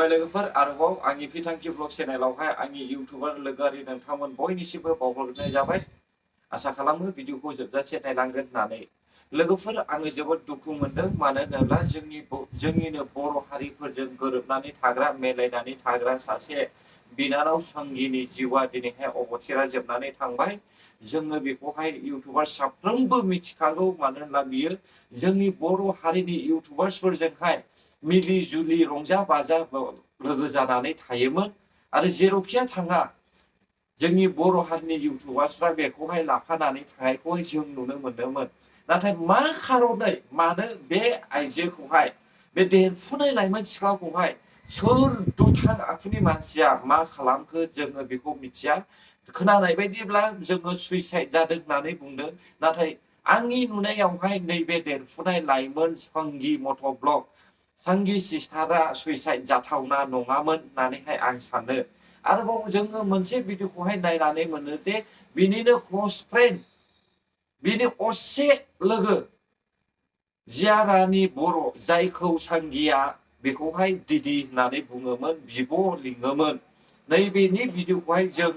खुलुमबाय लोगोफोर आरोबाव आंनि फिथांखि ब्लग चेनेलावहाय आंनि इउटुबार लोगोआरि नोंथांमोन बयनिसिमबो बावहरनाय जाबाय। आसा खालामो भिडिअखौ जोबजासे नायलांगोन होननानै। लोगोफोर आङो जोबोद दुखु मोनदों, मानो होनोब्ला जोंनिनो बर' हारिफोरजों गोरोबनानै थाग्रा, मेलायनानै थाग्रा सासे बिनानाव संगिनि जिउआ दिनैहाय अबथिरा जोबनानै थांबाय। जोङो बेखौहाय इउटुबार साफ्रोमबो मिथिखागौ, मानो होनब्ला बियो जोंनि बर' हारिनि इउटुबार्सफोरजोंहाय मिलि जुलि रंजा बाजा लोगो जानानै थायोमोन आरो जेरावखिया थाङा जोंनि बर' हारिनि इउटुबार्सफ्रा बेखौहाय लाफानानै थानायखौहाय जों नुनो मोनदोंमोन। नाथाय मा खारनै मानो बे आइजोखौहाय, बे देरफुनाय लाइमोन सिख्लाखौहाय सोर दुथां आखुनि मानसिया मा खालामखो जोङो बेखौ मिथिया। खोनानाय बायदिब्ला जोङो सुइसाइड जादों होननानै बुंदों, नाथाय आंनि नुनायावहाय नैबे देरफुनाय लाइमोन संगि मट' ब्लग संगि सिस्टारा सुइसाइड जाथावना नङामोन होननानैहाय आं सानो। आरोबाव जोङो मोनसे भिडिअखौहाय नायनानै मोनो दे बिनिनो क्ल'स फ्रेन्ड, बिनि असे लोगो जियारानि बर', जायखौ संगिया बेखौहाय दिदि होननानै बुङोमोन, बिब' लिङोमोन। नैबेनि भिडिअखौहाय जों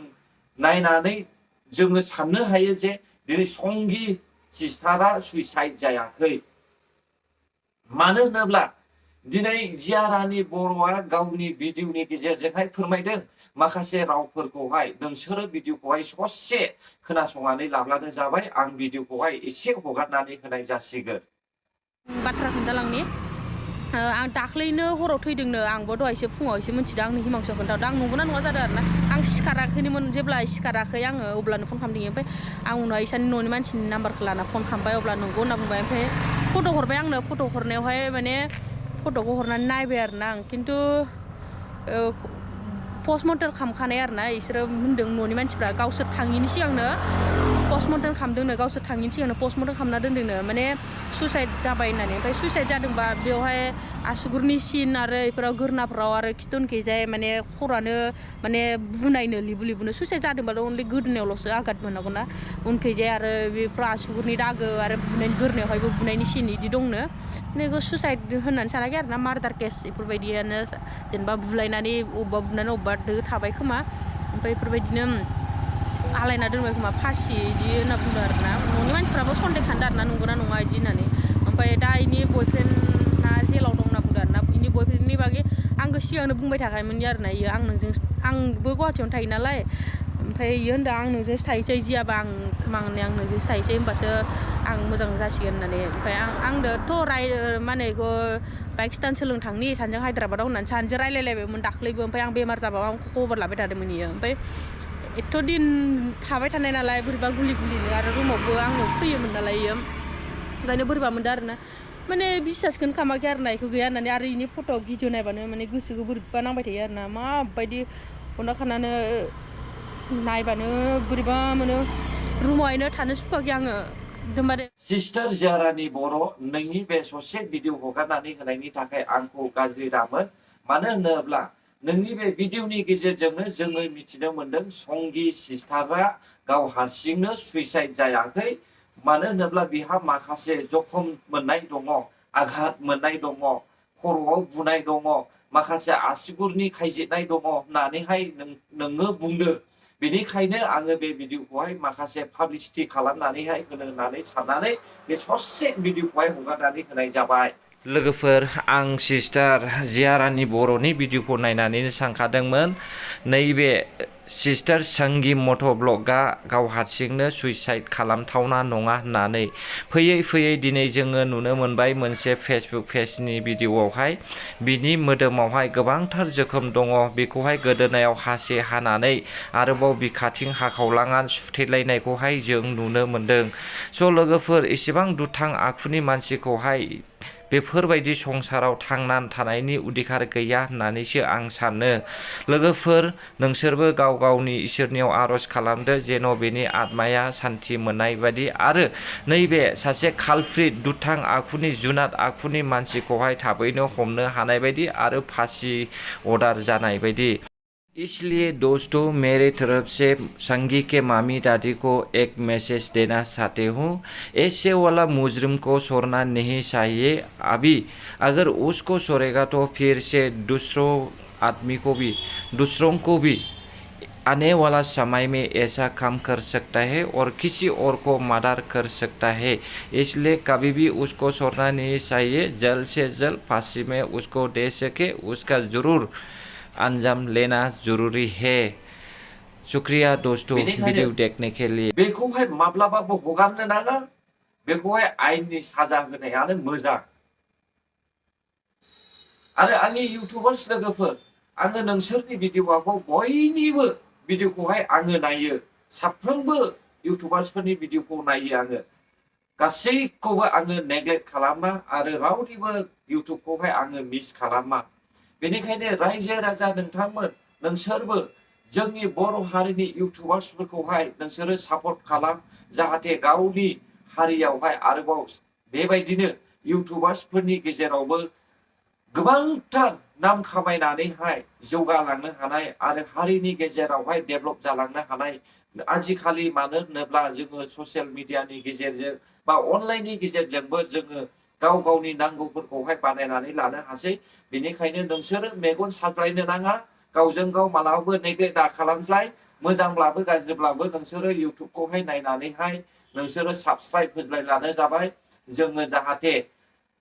नायनानै जोङो साननो हायो जे दिनै संगि सिस्टारा सुइसाइड जायाखै। मानो होनोब्ला दिनै जियारानि बर'आ गावनि भिडिअनि गेजेरजोंहाय फोरमायदों माखासे रावफोरखौहाय। नोंसोरो भिडिअखौहाय ससे खोनासंनानै लाब्लानो जाबाय, आं भिडिअखौहाय एसे हगारनानै होनाय जासिगोन। बाथ्रा खोन्थालांनि आं दाख्लैनो हराव थैदोंनो, आंबो दहायसो फुङाव एसे मिथिदों, आंनि हिमांसुआ खोन्थादों। आं नंगौना नङा जादों आरोना, आं सिखाराखैनोमोन। जेब्ला सिखाराखै आङो अब्लानो फन खालामदों। ओमफ्राय आं उनाव इसानि न'नि मानसिनि नाम्बारखौ लाना फन खालामबाय, अब्ला नंगौ होनना बुंबाय। ओमफ्राय फट' हरबाय आंनो। फट' हरनायावहाय माने फट'खौ हरनानै नायबाय आरोना आं, खिन्थु पस्टमर्टेम खालामखानाय आरोना। बिसोरो होनदों न'नि मानसिफ्रा गावसोर थाङिनि सिगांनो पस्टमर्टेम खालामदोंनो, गावसोर थाङिनि सिगांनो पस्टमर्टेम खालामना दोनदोंनो, माने सुइसाइड जाबाय होननानै। ओमफ्राय सुइसाइड जादोंबा बेवहाय आसुगुरनि सिन आरो बेफोराव गोरनाफ्राव आरो खिथुनखैजाय माने खर'आनो माने बुनायनो लिबु लिबुनो। सुइसाइड जादोंबाथ' अनलि गोदोनायावल'सो आघात मोननांगौ ना, उनखैजाय आरो बेफोराव आसुगुरनि दागो आरो बुनायनि गोरनायावहायबो बुनायनि सिन बिदि दंनो। बेखौ सुइसाइड होननानै सानाखै आरोना, मार्दार केस बेफोरबायदियानो, जेनेबा बुलायनानै अबेबा बुनानै अबेबा दो थाबाय खोमा। ओमफ्राय बेफोरबायदिनो आलायना दोनबाय खोमा, फासि बिदि होनना बुंदों आरोना। न'नि मानसिफ्राबो सन्देह सानदों आरोना, नंगौना नङा बिदि होननानै। ओमफ्राय दा इनि बयफ्रेन्डआ जेलाव दं होनना बुंदों आरोना। इनि बयफ्रेन्डनि बागै आंबो सिगांनो बुंबाय थाखायोमोन आरोना। इयो आंबो गुवाहाटियावनो थायो नालाय, ओमफ्राय इयो होनदों आं नोंजोंसो थाहैसै, जियाबा आं नोंजोंसो थाहैसै, होमबासो आं मोजां जासिगोन होननानै। ओमफ्राय आंनोथ' मा होनो बेखौ बाइक स्टान्ट सोलोंनो थांनि सानैजों हायद्राबादाव होननानै सानैजों रायलायलायबायमोन दाख्लैबो। ओमफ्राय आं बेमार जाबाबो आं खबर लाबाय थादोंमोन इयो। ओमफ्राय एथ' दिन थाबाय थानाय नालाय बोरैबा गुलि गुलिनो, आरो रुमावबो आंनाव फैयोमोन नालाय इयो, ओंखायनो बोरैबा मोनदों आरोना। माने बिसासखौनो खालामाखै आरोना बेखौ गैया होननानै। आरो इनि फट' भिडिअ नायबानो माने गोसोखौ बोरैबा नांबाय थायो आरोना। माबायदि अनना खानानो नायबानो बोरैबा मोनो, रुमावहायनो थानो सुखुवाखै आङो एकदमबारे। सिस्टार जियारानि बर', नोंनि बे ससे भिडिअ हगारनानै होनायनि थाखाय आंखौ गाज्रि दामोन। मानो होनोब्ला नोंनि बे भिडिअनि गेजेरजोंनो जोङो मिथिनो मोनदों संगि सिस्टारा गाव हारसिंनो सुइसाइड जायाखै। मानो होनोब्ला बिहा माखासे जखम मोननाय दङ, आघात मोननाय दङ, खर'आव बुनाय दङ, माखासे आसुगुरनि खायजेतनाय दङ होननानैहाय नोङो बुंदों। बेनिखायनो आङो बे भिडिअखौहाय माखासे पाब्लिसिटि खालामनानैहाय होनो होननानै साननानै बे ससे भिडिअखौहाय हगारनानै होनाय जाबाय। लोगोफोर, आं सिस्टार जियारानि बर'नि भिडिअखौ नायनानैनो सानखादोंमोन नैबे सिस्टार संगि मट' ब्लगआ गाव हारसिंनो सुइसाइड खालामथावना नङा होननानै। फैयै फैयै दिनै जोङो नुनो मोनबाय मोनसे फेसबुक पेजनि भिडिअआवहाय बिनि मोदोमावहाय गोबांथार जोखोम दङ। बेखौहाय गोदोनायाव हासे हानानै आरोबाव बिखाथिं हाखावलाङा सुथेलायनायखौहाय जों नुनो मोनदों। स' लोगोफोर, इसेबां दुथां आखुनि मानसिखौहाय बेफोरबायदि संसाराव थांनानै थानायनि अधिकार गैया होननानैसो आं सानो। लोगोफोर, नोंसोरबो गाव गावनि इसोरनियाव आर'ज खालामदो जेन' बेनि आत्माया सान्थि मोननाय बायदि, आरो नैबे सासे कालप्रिट दुथां आखुनि जुनाद आखुनि मानसिखौहाय थाबैनो हमनो हानाय बायदि आरो फासि अर्डार जानाय बायदि। इसलिए दोस्तों, मेरे तरफ से संगी के मामी दादी को एक मैसेज देना चाहते हूँ। ऐसे वाला मुजरिम को छोड़ना नहीं चाहिए। अभी अगर उसको छोड़ेगा तो फिर से दूसरों आदमी को भी दूसरों को भी आने वाला समय में ऐसा काम कर सकता है और किसी और को मर्डर कर सकता है। इसलिए कभी भी उसको छोड़ना नहीं चाहिए। जल्द से जल्द फांसी में उसको दे सके उसका ज़रूर अंजाम लेना ज़रूरी है। शुक्रिया दोस्तों वीडियो देखने के लिए। बेखौहाय माब्लाबाबो हगारनो नाङा। बेखौहाय आयेननि साजा होनायानो मोजां। आरो आंनि इउटुबार्स लोगोफोर, आङो नोंसोरनि भिडिअखौ बयनिबो भिडिअखौहाय आङो नायो। साफ्रोमबो इउटुबार्सफोरनि भिडिअखौ नायो आङो। गासैखौबो आङो नेग्लेक्ट खालामा आरो रावनिबो इउटुबखौहाय आङो मिस खालामा। बेनिखायनो रायजो राजा नोंथांमोन, नोंसोरबो जोंनि बर' हारिनि इउटुबार्सफोरखौहाय नोंसोरो सापर्ट खालाम, जाहाथे गावनि हारियावहाय आरोबाव बेबायदिनो इउटुबार्सफोरनि गेजेरावबो गोबांथार नाम खामायनानैहाय जौगालांनो हानाय आरो हारिनि गेजेरावहाय डेभेलप जालांनो हानाय। आजिखालि मानो होनोब्ला जोङो ससियेल मिडियानि गेजेरजों बा अनलाइननि गेजेरजोंबो जोङो गाव गावनि नांगौफोरखौहाय बानायनानै लानो हासै। बेनिखायनो नोंसोरो मेगन साज्लायनो नाङा, गावजों गाव मालाबाबो नेग्लेक्ट दा खालामज्लाय। मोजांब्लाबो गाज्रिब्लाबो नोंसोरो इउटुबखौहाय नायनानैहाय नोंसोरो साबस्क्राइब होज्लायब्लानो जाबाय। जोङो जाहाथे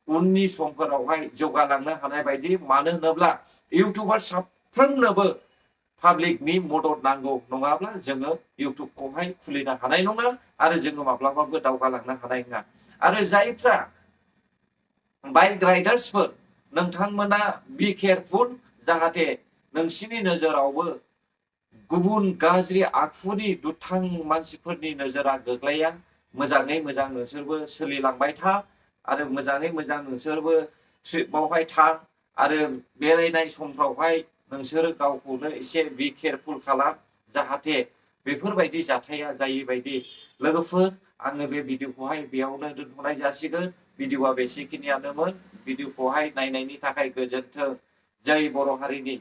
उननि समफोरावहाय जौगालांनो हानाय बायदि। मानो होनोब्ला इउटुबार साफ्रोमनोबो पाब्लिकनि मदद नांगौ, नङाब्ला जोङो इउटुबखौहाय खुलिनो हानाय नङा आरो जोङो माब्लाबाबो दावगालांनो हानाय नङा। आरो जायफ्रा बाइक राइडार्सफोर, नोंथांमोना बि केयारफुल, जाहाथे नोंसिनि नोजोरावबो गुबुन गाज्रि आखुनि दुथां मानसिफोरनि नोजोरा गोग्लैया। मोजाङै मोजां नोंसोरबो सोलिलांबाय था आरो मोजाङै मोजां नोंसोरबो ट्रिपआवहाय थां आरो बेरायनाय समफ्रावहाय नोंसोरो गावखौनो एसे बि केयारफुल खालाम, जाहाथे बेफोरबायदि जाथाया जायै बायदि। लोगोफोर, आङो बे भिडिअखौहाय बेयावनो दोनथ'नाय जासिगोन। भिडिअआ बेसेखिनियानोमोन। भिडिअखौहाय नायनायनि थाखाय गोजोन्थों। जय बर' हारिनि।